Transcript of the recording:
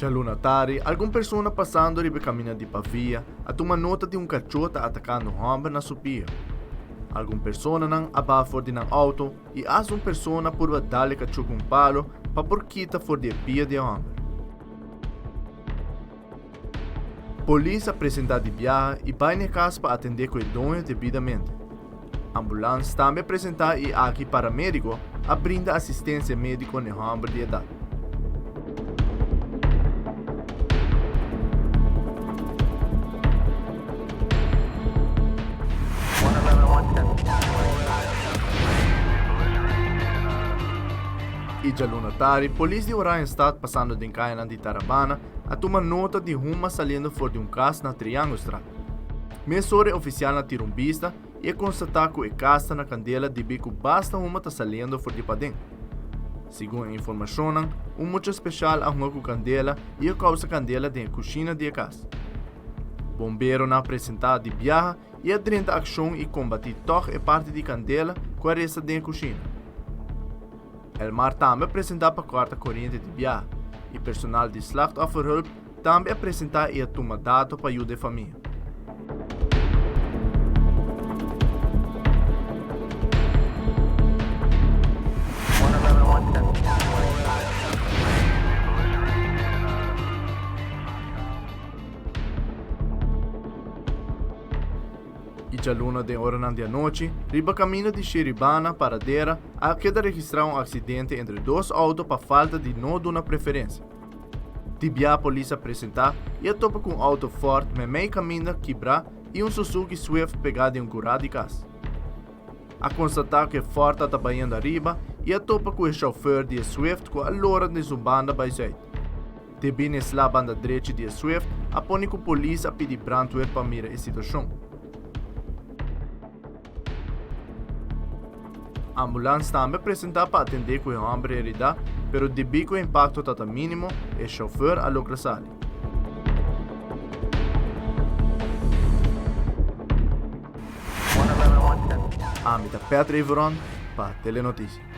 Djaluna tardi, algun persona pasando riba e kaminda di Pavia a tuma nota di un kachó ta atakando un hòmber na su pia. Algun personanan a baha for di nan outo i asta un persona purba dal e kachó ku un palo pa por kita for di e pia di e hòmber. Polis a presentá di biaha i bai na e kas pa atendé ku e doño debidamente. Ambulans tambe a presentá i aki paramédiko a brinda asistensia médiko na e hòmber di edat. I djaluna tardi, polis di Oranjestad pasando den kayanan di Tarabana a tuma nota di huma saliendo for di un kas na Triangelstraat. Mesora e ofisialnan a tira un bista i a konstatá ku e kas ta na kandela debí ku basta huma ta saliendo for di paden. Segun e informashonnan, un mucha speshal a hunga ku kandela i a kousa kandela den e kushina di e kas. Bomberonan a presentá di biaha i a drenta akshon i kombatí tòg e parti di kandela ku a resta den e kushina. Elmar tambe a presentá pa kòrta koriente di biaha i personal di Slachtofferhulp tambe a presentá i a tuma dato pa yuda e famia. I djaluna den oranan di anochi, riba kaminda di Shiribana, Paradera, a keda registrá un aksidente entre dos outo pa falta di no duna preferensia. Di bia polis a presentá i a topa ku un outo Ford meimei kaminda kibrá i un Suzuki Swift pegá den un kurá di kas. A konstatá ku e Ford a ta bayendo ariba i a topa ku e shòfer di e Swift ku a lora den su banda bai zùit. Debí na e sla banda drechi di e Swift a pone ku polis a pidi brandweer pa mira e situashon. Ambulans tambe a presentá pa atendé ku e hòmber heridá, pero debí ku e impakto ta ta mínimo, e shofùr a logra sali. Ami ta Patrick Veron pa Telenoticia.